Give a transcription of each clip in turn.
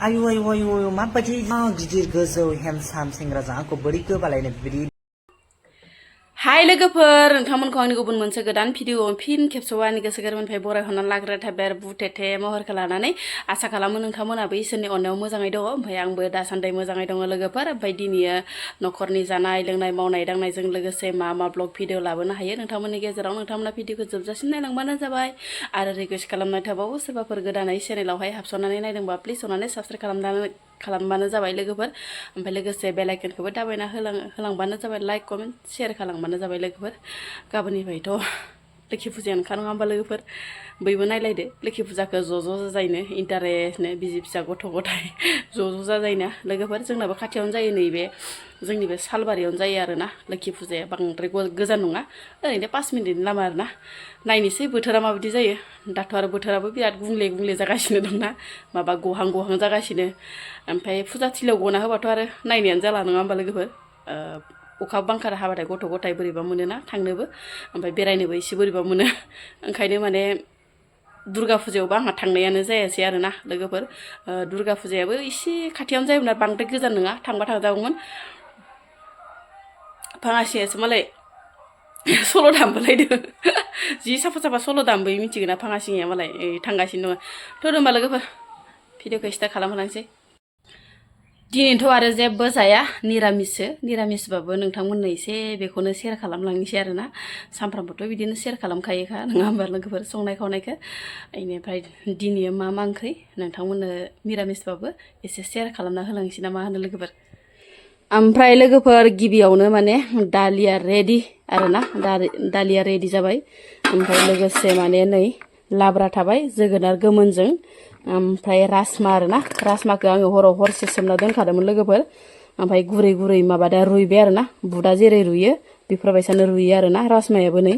आयु आयु आयु माबायदि गिदिर गोजौ हेमसाम सेंग्राजों आंखौ बोरै गोबालायनो बिदि हाय लोगोफोर नोंथांमोनखौ आंनि गुबुन मोनसे गोदान भिडिअ फिन खेबसेबाव आंनि गोसो गोरबोनिफ्राय बरायहरनानै लाग्रा थाबाय आरो बुथेथे महरखौ लानानै आसा खालामो नोंथांमोनाबो इसोरनि अननायाव मोजाङै दङ ओमफ्राय आंबो दासान्दि मोजाङै दङ लोगोफोर ओमफ्राय दिनै न'खरनि जानाय लोंनाय मावनाय दांनायजों लोगोसे मा ब्लग भिडिअ लाबोनो हायो नोंथांमोननि गेजेराव नोंथांमोना भिडिअखौ जोबजासिम नायलांबानो जाबाय आरो रिकुवेस्ट खालामनाय थाबावो सोरबाफोर गोदानै चेनेलावहाय हाबसननानै नायदोंबा प्लिज अननानै साबस्क्राइब खालामबानो जाबाय लोगोफोर ओमफ्राय लोगोसे बेल आइकनखौबो दाबायना होलांबानो जाबाय लाइक कमेन्ट शेयार खालामबानो जाबाय लोगोफोर गाबोननिफ्रायथ' लोखि फुजायानोखा नङा होमबा लोगोफोर बयबो नायलायदो लोखि फुजाखौ ज' जाजायनो इन्टारेस्टनो बिसि फिसा गथ' गथाय ज' जाजायनो लोगोफोर जोंनाबो खाथियावनो जायो नैबे जोंनि बे सालबारियावनो जायो आरोना लोखि फुजाया बांद्राय गोजान नङा ओरैनो 5 मिनिटनि लामा आरोना नायनोसै बोथोरा माबायदि जायो दाथ' आरो बोथोराबो बिराद गुंले जागासिनो दंना माबा गहां जागासिनो ओमफ्राय फुजा थिलियाव गना होबाथ' आरो नायनायानो जाला नङा होमबा लोगोफोर अखा बांखार हाबाथाय गथ' गथाय बोरैबा मोनोना थांनोबो ओमफ्राय बेरायनोबो एसे बोरैबा मोनो ओंखायनो माने दुर्गा फुजायावबो आंहा थांनायानो जायासै आरोना लोगोफोर दुर्गा फुजायाबो एसे खाथियावनो जायोमोन आरो बांद्राय गोजान नङा थांबा थांजागौमोन फाङासियासो मालाय सल' दामबोलायदो जि साफा सल' दामबोयो मिथिगोना फाङासिङाया मालाय थांगासिनो दङ थ' होमबा लोगोफोर भिडिअखौ स्टार्ट खालामहोलांसै दिनैथ' आरो जेबो जाया निरामिसबाबो नोंथांमोननो एसे बेखौनो शेयार खालामलांनोसै आरोना सानफ्रामबोथ' बिदिनो शेयार खालामखायोखा नङा होमबा लोगोफोर संनाय खावनायखौ बेनिफ्राय दिनै मा ओंख्रि नोंथांमोननो निरामिसबाबो एसे शेयार खालामना होलांनोसै ना मा होनो लोगोफोर ओमफ्राय लोगोफोर गिबियावनो माने दालिया रेडि आरोना दालिया रेडि जाबाय ओमफ्राय लोगोसे माने नै लाब्रा थाबाय जोगोनार गोमोनजों ओमफ्राय राजमा आरोना राजमाखौ आङो हराव हरसे सोमना दोनखादोंमोन लोगोफोर ओमफ्राय गुरै माबादा रुइबाय आरोना बुदा जेरै रुइयो बेफोरबायसानो रुइयो आरोना राजमायाबो नै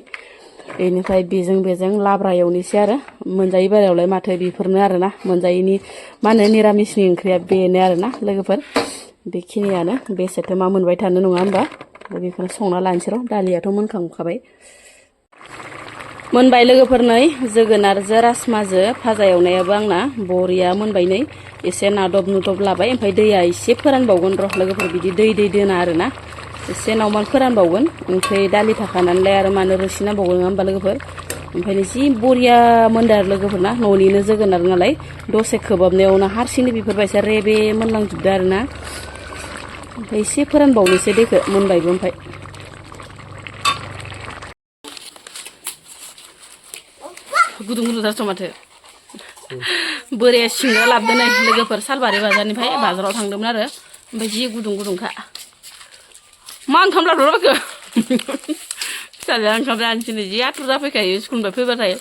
बेनिफ्राय बेजों लाब्रा एवनोसै आरो मोनजायै बारायावलाय माथो बेफोरनो आरोना मोनजायैनि मा होनो निरामिसनि ओंख्रिया बेनो आरोना लोगोफोर बेखिनियानो बेसेथो मा मोनबाय थानो नङा होमबा बेखौनो संना लानोसै र' दालियाथ' मोनखांखाबाय मोनबाय लोगोफोर नै जोगोनारजों राजमाजों भाजा एवनायाबो आंना बरिया मोनबाय नै एसे नादब नुदब लाबाय ओमफ्राय दैया एसे फोरानबावगोन र' लोगोफोर बिदि दै दोना आरोना एसे नावमान फोरानबावगोन ओमफ्राय दालि थाखानानैलाय आरो मानो रोसि नांबावगोन नङा होमबा लोगोफोर ओमफ्राय जि बरिया मोनदों आरो लोगोफोर ना न'निनो जोगोनार नालाय दसे खोबहाबनायावनो हारसिंनो बेफोरबायसा रेबे मोनलांजोबदो आरोना ओमफ्राय एसे फोरानबावनोसै दैखौ मोनबायबो ओमफ्राय गुदुं जाथ' माथो बोराया सिंग्रा लाबोदों नै लोगोफोर सालबारि बाजारनिफ्राय बाजाराव थांदोंमोन आरो ओमफ्राय जि गुदुंखा मा ओंखाम लाबोखो फिसाजोआ ओंखाम जानोसै नै जि आथुर जाफैखायो स्कुलनिफ्राय फैबाथाय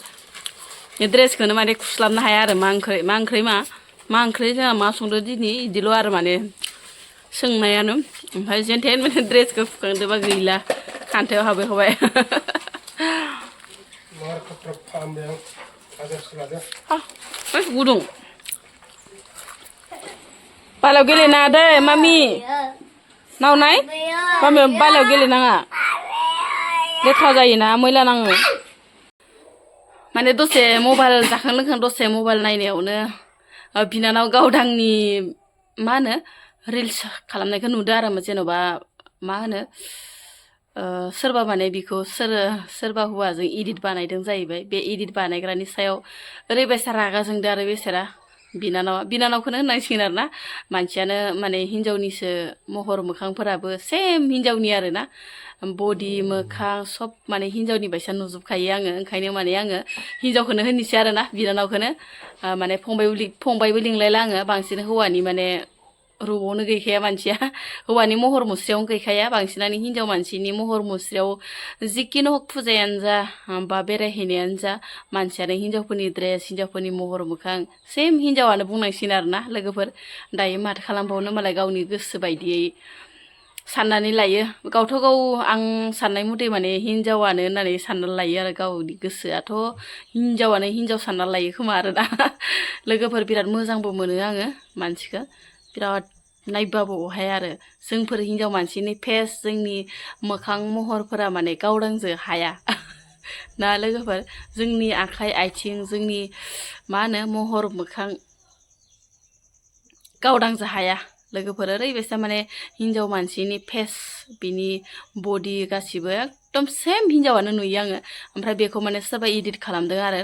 ड्रेसखौनो माने खुस्लाबनो हाया आरो मा ओंख्रि जोंहा मा संदो दिनै बिदिल' आरो माने सोंनायानो ओमफ्राय जेनथेन माने ड्रेसखौ फुखांदोंबा गैला खान्थायाव हाबबाय गुदुं बालायाव गेलेनाङा दै मामि नावनाय मामियाव बालायाव गेलेनाङा लेथ्रा जायोना मैला नाङो माने दसे मबाइल जाखां लोंखां दसे मबाइल नायनायावनो बिनानाव गावदांनि मा होनो रिल्स खालामनायखौ नुदों आरो जेन'बा मा होनो सोरबा माने बिखौ सोरबा हौवाजों इडिट बानायदों जाहैबाय बे इडिट बानायग्रानि सायाव ओरैबायसा रागा जोंदों आरो बेसेरा बिनानावखौनो होननांसिगोन आरोना मानसियानो माने हिन्जावनिसो महर मोखांफोराबो सेम हिन्जावनि आरोना बडि मोखां सब माने हिन्जावनि बायसा नुजोबखायो आङो ओंखायनो माने आङो हिन्जावखौनो होननोसै आरोना बिनानावखौनो माने फंबायबो लिंलायला आङो बांसिन हौवानि माने रुबावनो गैखाया मानसिया हौवानि महर मुस्रियावनो गैखाया बांसिनानो हिन्जाव मानसिनि महर मुस्रियाव जिखिनो हक फुजायानो जा बा बेरायहैनायानो जा मानसियानो हिन्जावफोरनि ड्रेस हिन्जावफोरनि महर मोखां सेम हिन्जावानो बुंनांसिगोन आरोना लोगोफोर दायो माथो खालामबावनो मालाय गावनि गोसो बायदियै साननानै लायो गावथ' गाव आं साननाय मथे माने हिन्जावानो होननानै सानना लायो आरो गावनि गोसोआथ' हिन्जावानो हिन्जाव सानना लायो खोमा आरोना लोगोफोर बिराद मोजांबो मोनो आङो मानसिखौ बिराद नायबाबो अहाय आरो जोंफोर हिन्जाव मानसिनि फेस जोंनि मोखां महरफोरा माने गावदांजों हाया ना लोगोफोर जोंनि आखाइ आथिं जोंनि मा होनो महर मोखां गावदांजो हाया लोगोफोर ओरैबायसा माने हिन्जाव मानसिनि फेस बिनि बडि गासिबो एकदम सेम हिन्जावानो नुयो आङो ओमफ्राय बेखौ माने सोरबा इडिट खालामदों आरो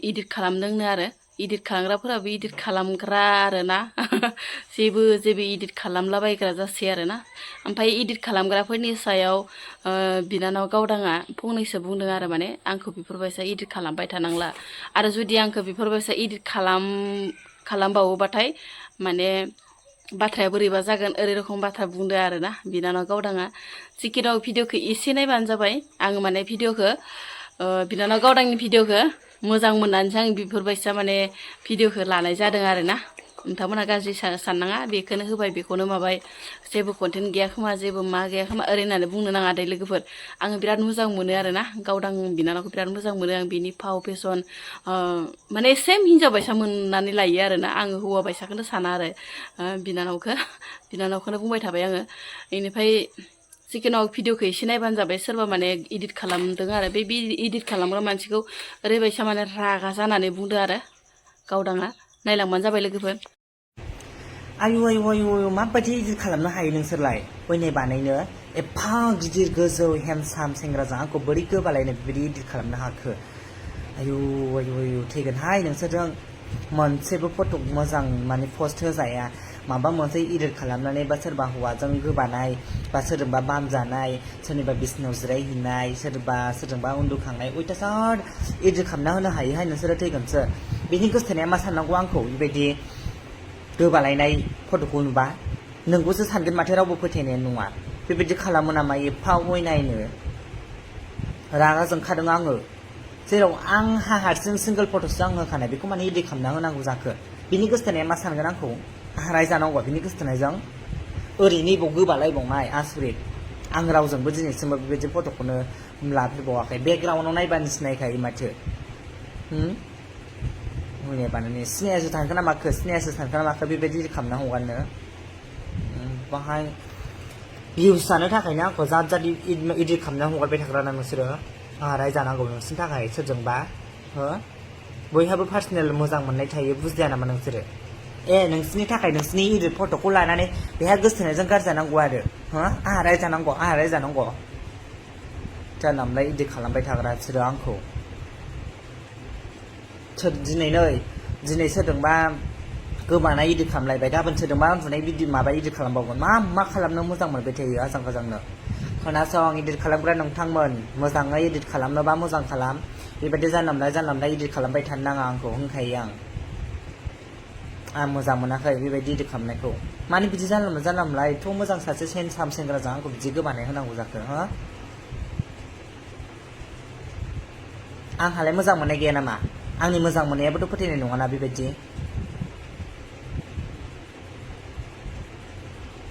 इडिट खालामदोंनो आरो इडिट खालामग्राफोराबो इडिट खालामग्रा आरोना जेबो इडिट खालामलाबायग्रा जासै आरोना ओमफ्राय इडिट खालामग्राफोरनि सायाव बिनानाव गावदाङा फंनैसो बुंदों आरो माने आंखौ बेफोरबायसा इडिट खालामबाय थानांला आरो जुदि आंखौ बेफोरबायसा इडिट खालामबावोबाथाय माने बाथ्राया बोरैबा जागोन ओरै रखम बाथ्रा बुंदो आरोना बिनानाव गावदाङा जिखिनाव भिडिअखौ एसे नायबानो जाबाय आं माने भिडिअखौ बिनानाव गावदांनि भिडिअखौ मोजां मोननानैसो आं बेफोरबायसा माने भिडिअखौ लानाय जादों आरोना नोंथांमोना गाज्रि साननाङा बेखौनो होबाय बेखौनो माबाय जेबो कन्टेन्ट गैया खोमा जेबो मा गैया खोमा ओरै होननानै बुंनो नाङा दे लोगोफोर आङो बिराद मोजां मोनो आरोना गावदां बिनानावखौ बिराद मोजां मोनो आं बिनि फाव फेसन माने सेम हिन्जाव बायसा मोननानै लायो आरोना आङो हौवा बायसाखौनो साना आरो बिनानावखौनो बुंबाय थाबाय आङो बेनिफ्राय जिखुनु भिडिअखौ एसे नायबानो जाबाय सोरबा माने इडिट खालामदों आरो बे इडिट खालामग्रा मानसिखौ ओरैबायसा माने रागा जानानै बुंदों आरो गावदाङा नायलांबानो जाबाय लोगोफोर आयु आयु आयु माबायदि इडिट खालामनो हायो नोंसोरलाय अयनाय बानायनो एफा गिदिर गोजौ हेन्डसाम सेंग्राजों आंखौ बोरै गोबालायनो बेबायदि इडिट खालामनो हाखो आयु आयु आयु थैगोनहाय नोंसोरजों मोनसेबो फट' मोजां माने पस्ट होजाया माबा मोनसे इडिट खालामनानै बा सोरबा हौवाजों गोबानाय बा सोरजोंबा बामजानाय सोरनिबा बिसिनायाव जिरायहैनाय सोरजोंबा उन्दुखांनाय अयथासार इडिट खालामना होनो हायोहाय नोंसोरो थैगोनसो बिनि गोसोथोनाया मा साननांगौ आंखौ बेबायदि गोबालायनाय फट'खौ नुबा नोंखौसो सानगोन माथो रावबो फोथायनाय नङा बेबायदि खालामो नामा एफा अयनायनो रागा जोंखादों आङो जेराव आंहा हारसिं सिंगोल फट'सो आं होखानाय बेखौ माने इडिट खालामना होनांगौ जाखो बिनि गोसोथोनाया मा सानगोन आंखौ रायजानांगौ बिनि गोसोथोनायजों ओरैनो बाव गोबालायबावनाय आसुरित आं रावजोंबो दिनैसिमबो बेबायदि फट'खौनो लाफेरबावाखै बेकग्राउन्डआव नायबानो सिनायखायो माथो अयनाय बानायनो सिनायासो थांखो ना माखो बेबायदि खालामना हगारनो बाहाय भिउस जानो थाखायनो आंखौ जात इडिट खालामना हगारबाय थाग्रा ना नोंसोरो आंहा रायजानांगौ नोंसोरनि थाखाय सोरजोंबा बयहाबो पार्सनेल मोजां मोननाय थायो बुजिया नामा नोंसोरो नोंसोरनि थाखाय नोंसोरनि इडिट फट'खौ लानानै बेहा गोसोथोनायजों गारजानांगौ आरो आंहा रायजानांगौ जानला मोनला इडिट खालामबाय थाग्रा बिसोरो आंखौ दिनै सोरजोंबा गोबानाय इडिट खालामलायबाय गाबोन सोरजोंबा उन्दुनाय माबा इडिट खालामबावगोन मा खालामनो मोजां मोनबाय थायो आजां गाजांनो खोनासं इडिट खालामग्रा नोंथांमोन मोजाङै इडिट खालामनोबा मोजां खालाम बेबायदि जानला मोनला इडिट खालामबाय थानो नाङा आंखौ होनखायो आं मोजां मोनाखै बेबायदि इडिट खालामनायखौ माने बिदि जानला मोनला एथ' मोजां सासे हेन्डसाम सेंग्राजों आंखौ बिदि गोबानाय होनांगौ जाखो आंहालाय मोजां मोननाय गैया नामा आंनि मोजां मोननायाबोथ' फोथायनाय नङाना बेबायदि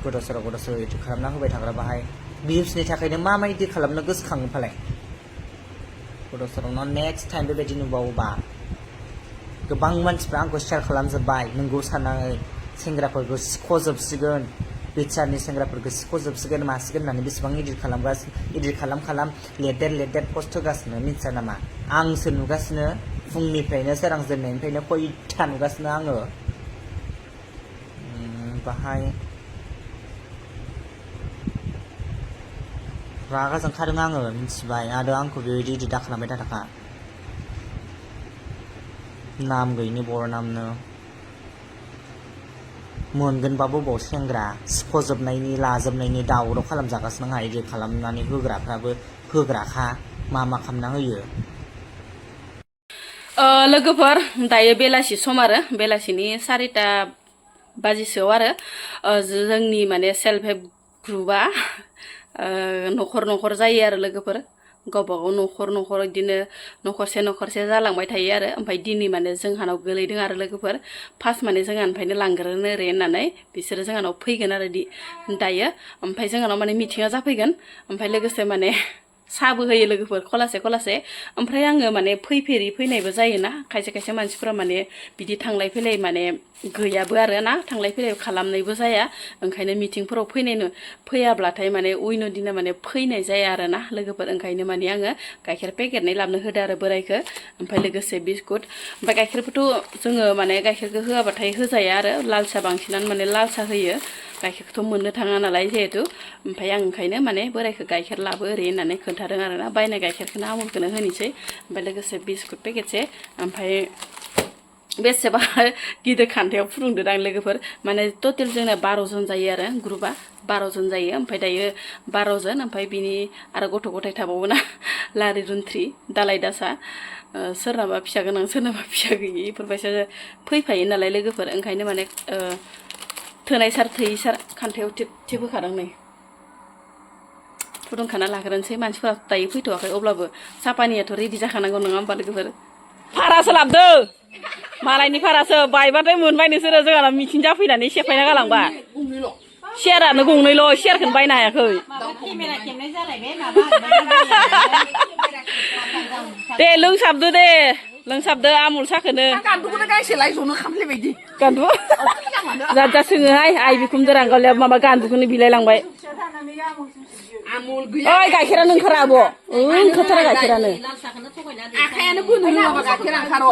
गथ' सर' इडिट खालामना होबाय थाग्रा बाहाय भिउसनि थाखायनो मा इडिट खालामनो गोसोखाङो फालाय गथ' सर'नाव नेक्स्ट टाइम बेबायदि नुबावोबा गोबां मानसिफ्रा आंखौ शेयार खालामजोब्बाय नोंगौ साननानै सेंग्राफोरखौ सिख'जोबसिगोन बिचारनि सेंग्राफोरखौ सिख'जोबसिगोन मासिगोन होननानै बेसेबां इडिट खालाम लेदेर पस्ट होगासिनो मिथिया नामा आंसो नुगासिनो फुंनिफ्रायनो सोरां जेननायनिफ्रायनो खयथा नुगासिनो आङो बाहाय रागा जोंखादों आङो मिथिबाय आरो आंखौ बेबायदि इडिट खालामबाय थाखा नाम गैयिनि बरनामनो मोनगोनबाबो बाव सेंग्रा सिख'जोबनायनि लाजोबनायनि दावराव खालामजागासिनो आंहा इडिट खालामनानै होग्राफ्राबो होग्राखा मा खालामना होयो लोगोफोर दायो बेलासि सम आरो बेलासिनि 4टा बाजिसोआव आरो जोंनि माने सेल्फ हेल्प ग्रुपआ न'खर जायो आरो लोगोफोर गावबागाव न'खर बिदिनो न'खरसे जालांबाय थायो आरो ओमफ्राय दिनै माने जोंहानाव गोलैदों आरो लोगोफोर फार्स्ट माने जोंहानिफ्रायनो लांग्रोनो ओरै होननानै बिसोरो जोंहानाव फैगोन आरो दायो ओमफ्राय जोंहानाव माने मिटिङा जाफैगोन ओमफ्राय लोगोसे माने साबो होयो लोगोफोर खलासे खलासे ओमफ्राय आङो माने फैनायबो जायोना खायसे खायसे मानसिफोरा माने बिदि थांलाय फैलाय माने गैयाबो आरो ना थांलाय फैलाय खालामनायबो जाया ओंखायनो मिटिंफोराव फैयाब्लाथाय माने उइनो दिना माने फैनाय जाया आरो ना लोगोफोर ओंखायनो माने आङो गाइखेर पेकेटनै लाबनो होदो आरो बोरायखो ओमफ्राय लोगोसे बिस्कुट ओमफ्राय गाइखेरखौथ' जोङो माने गाइखेरखौ होआबाथाय होजाया आरो लाल साहा बांसिनानो माने लाल साहा होयो गाइखेरखौथ' मोननो थाङा नालाय जिहेतु ओमफ्राय आं ओंखायनो माने बोरायखौ गाइखेर लाबो ओरै होननानै खोन्थादों आरो ना बायनाय गाइखेरखौनो आमुलखौनो होनोसै ओमफ्राय लोगोसे बिस्कुट पेकेटसे ओमफ्राय बेसेबा गिदिर खान्थायाव फुदुंदों लोगोफोर माने टटेल जोंना 12 जन जायो आरो ग्रुपआ 12 जन जायो ओमफ्राय दायो 12 जन ओमफ्राय बिनि आरो गथ' गथाय थाबावोना लारि रुन्थ्रि दालाय दासा सोरनाबा फिसा गोनां सोरनाबा फिसा गैयि इफोरबायसा फैफायो नालाय लोगोफोर ओंखायनो माने थोनाय सार थोयि सार खान्थायाव टिप होखादों नै फुदुंखाना लाग्रोनोसै मानसिफोरा दायो फैथ'वाखै अब्लाबो सापानियाथ' रेडि जाखानांगौ नङा होमबा लोगोफोर भारासो लाबदो मालायनि भारासो बायबाथाय मोनबाय नोंसोरो जोंहा मिथिं जाफैनानै सेफायना गालांबा सेयारानो गंनैल' सेयारखौनो बायनो हायाखै दे लोंसाबदो दे लोंसाबदो आमुल साखोनो गान्दुखौनो गांसे लायज'नो खामफ्लाय बायदि गान्दु जाजा सोङोहाय आइ बिखुमजो रांगावलिया माबा गान्दुखौनो बिलायलांबाय ओइ गाइखेरानो ओंखारा आब' ओंखारथारा गाइखेरानो आखायानो बोनो रोङाबा गाइखेरा ओंखारो